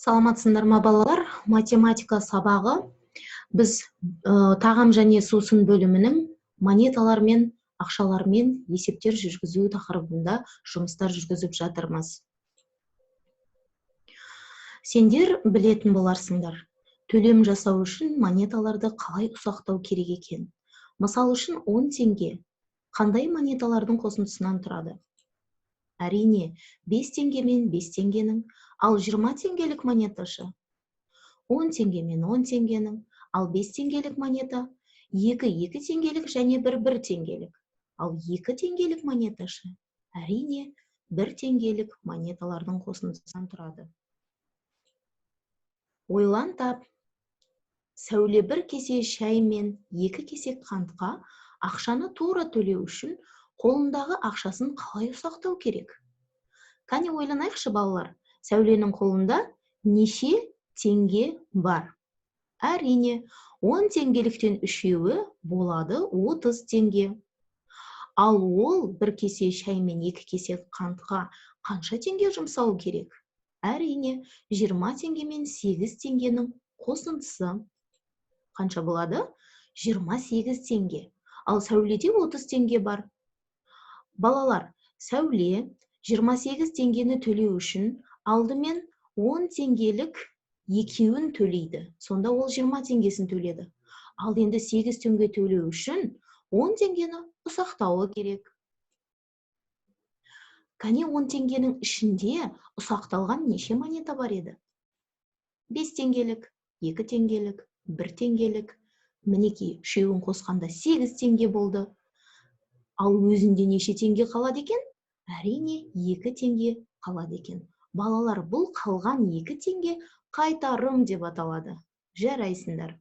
Саламатсыңдар ма, балалар? Математика сабағы. Біз тағам және сусын бөлімінің монеталар мен ақшалармен есептер жүргізу тақырыбында жұмыстар жүргізіп жатырмыз. Сендер білетін боларсыңдар, төлем жасау үшін монеталарды қалай ұсақтау керек екен. Мысал үшін, 10 теңге қандай монеталардың қосындысынан тұрады? Әрине, 5 теңге мен 5 теңгенің. Ал 20 теңгелік монета ше? 10 теңге мен 10 теңгенің. Ал 5 теңгелік монета? 2 2 теңгелік және 1 1 теңгелік. Ал 2 теңгелік монета ше? Әрине, 1 теңгелік монеталардың қосындысынан тұрады. Ойлан тап. Сәуле бір кесе шай мен 2 кесек қантқа ақшаны тура төлеу үшін қолындағы ақшасын қалай ұсақтау керек? Кәне, ойланайықшы, балалар. Сәуленің қолында неше теңге бар? Әрине, 10 теңгеліктен үшеуі болады 30 теңге. Ал ол бір кесе шай мен 2 кесек қантқа қанша теңге жұмсауы керек? Әрине, 20 теңге мен 8 теңгенің қосындысы қанша болады? 28 теңге. Ал Сәуледе 30 теңге бар. Балалар, Сәуле 28 теңгені төлеу үшін алдымен 10 теңгелік екеуін төлейді. Сонда ол 20 теңгесін төледі. Ал енді 8 теңге төлеу үшін 10 теңгені ұсақтауы керек. Кәне, 10 теңгенің ішінде ұсақталған неше монета бар еді? 5 теңгелік, 2 теңгелік, 1 теңгелік. Мінекей, үшеуін қосқанда 8 теңге болды. Ал өзінде неше теңге қалады екен? Әрине, 2 теңге қалады екен. Балалар, бұл қалған 2 теңге қайтарым деп аталады. Жарайсыңдар.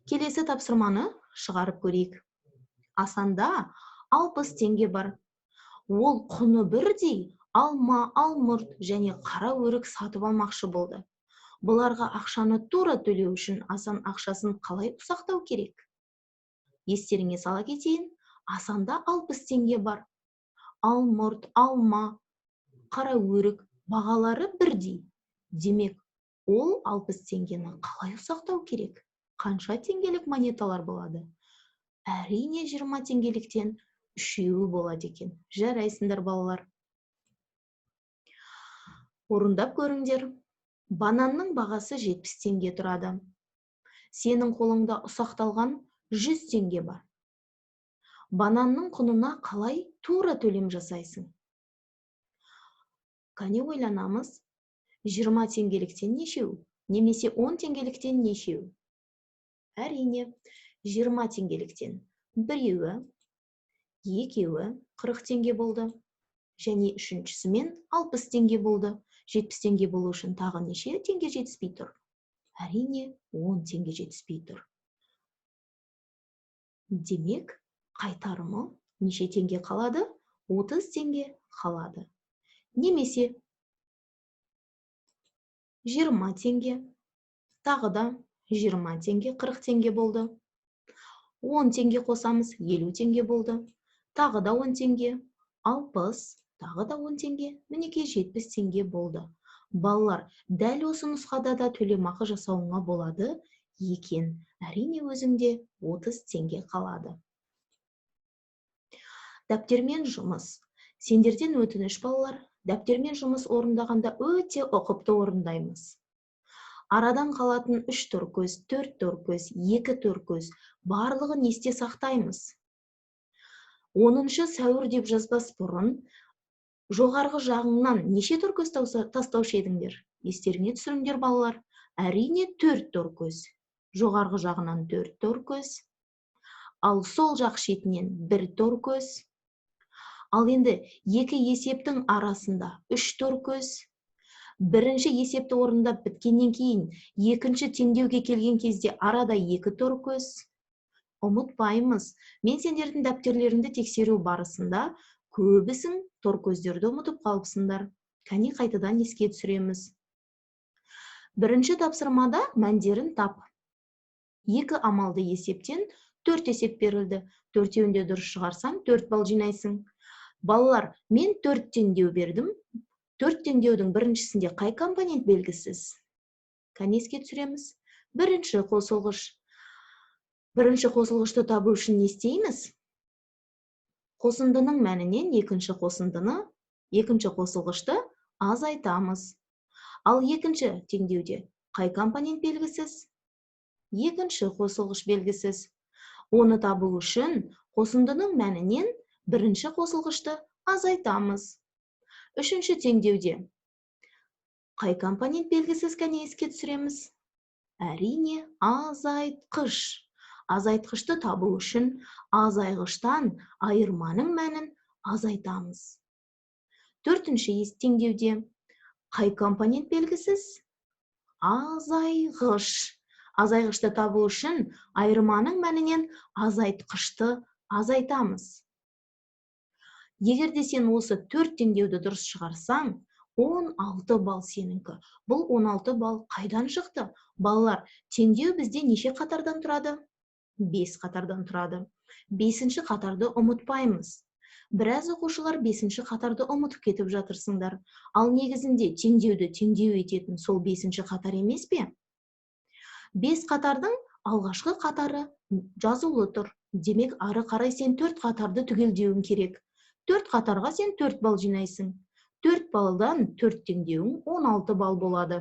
Келесі тапсырманы шығарып көрейік. Асанда 60 теңге бар. Ол құны бірдей алма, алмұрт және қара өрік сатып алмақшы болды. Бұларға ақшаны тура төлеу үшін Асан ақшасын қалай ұсақтау керек? Естеріңе сала кетейін, Асанда 60 теңге бар. Алмұрт, алма, қара өрік бағалары бірдей. Демек, ол 60 теңгені қалай ұсақтау керек? Қанша теңгелік монеталар болады? Әрине, 20 теңгеліктен үшеуі болады екен. Жарайсыңдар, балалар. Орындап көріңдер. Бананның бағасы 70 теңге тұрады. Сенің қолыңда ұсақталған 100 теңге бар. Бананның құнына қалай тура төлем жасайсың? Кәне, ойланамыз. 20 теңгеліктен нешеу? Немесе 10 теңгеліктен нешеу? Әрине, 20 теңгеліктен біреуі, екеуі 40 теңге болды. Және үшіншісімен 60 теңге болды. 70 теңге болу үшін тағы неше теңге жетіспей тұр? Әрине, 10 теңге жетіспей тұр. Демек, қайтарымы неше теңге қалады? 30 теңге қалады. Немесе 20 теңге, тағы да 20 теңге, 40 теңге болды. 10 теңге қосамыз, 50 теңге болды. Тағы да 10 теңге, 60, тағы да 10 теңге, мінекей 70 теңге болды. Балалар, дәл осы нұсқада да төлемақы жасауыңа болады екен. Әрине, өзіңде 30 теңге қалады. Дәптермен жұмыс. Сендерден өтініш, балалар, дәптермен жұмыс орындағанда өте ұқыпты орындаймыз. Арадан қалатын 3 торкөз, 4 торкөз, 2 торкөз барлығын есте сақтаймыз. 10 сәуір деп жазбас бұрын жоғарғы жағыңнан неше торкөз тастаушы едіңдер? Естеріңе түсіріңдер, балалар. Әрине, 4 торкөз. Жоғарғы жағынан 4 торкөз. Ал сол жақ шетінен 1 торкөз. Ал енді екі есептің арасында 3 торкөз. Бірінші есепті орындап біткеннен кейін екінші теңдеуге келген кезде арада 2 торкөз. Ұмытпаймыз. Мен сендердің дәптерлеріңді тексеру барысында көбісің торкөздерді ұмытып қалыпсыңдар. Кәне, қайтадан еске түсіреміз. Бірінші тапсырмада мәндерін тап. 2 амалды есептен 4 есеп берілді. Төртеуінде дұрыс шығарсаң, 4 балл жинайсың. Балалар, мен 4 теңдеу бердім. Төрт теңдеудің біріншісінде қай компонент белгісіз? Кәне, еске түсіреміз. Бірінші қосылғыш. Бірінші қосылғышты табу үшін не істейміз? Қосындының мәнінен екінші қосындыны, екінші қосылғышты азайтамыз. Ал екінші теңдеуде қай компонент белгісіз? Екінші қосылғыш белгісіз. Оны табу үшін қосындының мәнінен бірінші қосылғышты азайтамыз. Үшінші теңдеуде қай компонент белгісіз? Кәне, еске түсіреміз. Әрине, азайтқыш. Азайтқышты табу үшін азайғыштан айырманың мәнін азайтамыз. Төртінші теңдеуде қай компонент белгісіз? Азайғыш. Азайғышты табу үшін айырманың мәнінен азайтқышты азайтамыз. Егер де сен осы төрт теңдеуді дұрыс шығарсаң, 16 балл сенікі. Бұл 16 балл қайдан шықты? Балалар, теңдеу бізде неше қатардан тұрады? 5 қатардан тұрады. Бесінші қатарды ұмытпаймыз. Біраз оқушылар бесінші қатарды ұмытып кетіп жатырсыңдар. Ал негізінде теңдеуді теңдеу ететін сол бесінші қатар емес пе? Бес қатардың алғашқы қатары жазулы тұр. Демек, ары қарай сен төрт қатарды түгелдеуің керек. Төрт қатарға сен 4 балл жинайсың. 4 баллдан төрт теңдеуің 16 балл болады.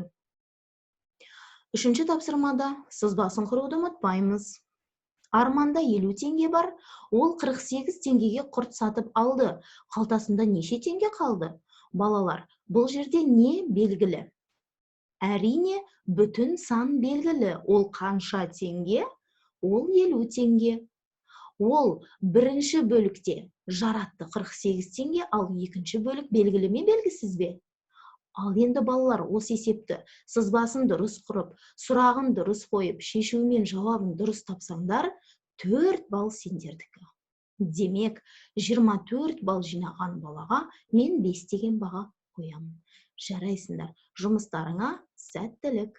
Үшінші тапсырмада сызбасын құруды ұмытпаймыз. Арманда 50 теңге бар, ол 48 теңгеге құрт сатып алды. Қалтасында неше теңге қалды? Балалар, бұл жерде не белгілі? Әрине, бүтін сан белгілі. Ол қанша теңге? Ол 50 теңге. Ол бірінші бөлікте жаратты 48 теңге, ал екінші бөлік белгілі ме, белгісіз бе? Ал енді, балалар, осы есепті сызбасын дұрыс құрып, сұрағын дұрыс қойып, шешуі мен жауабын дұрыс тапсаңдар, 4 балл сендердікі. Демек, 24 балл жинаған балаға мен 5 деген баға қоямын. Жарайсыңдар, жұмыстарыңа сәттілік!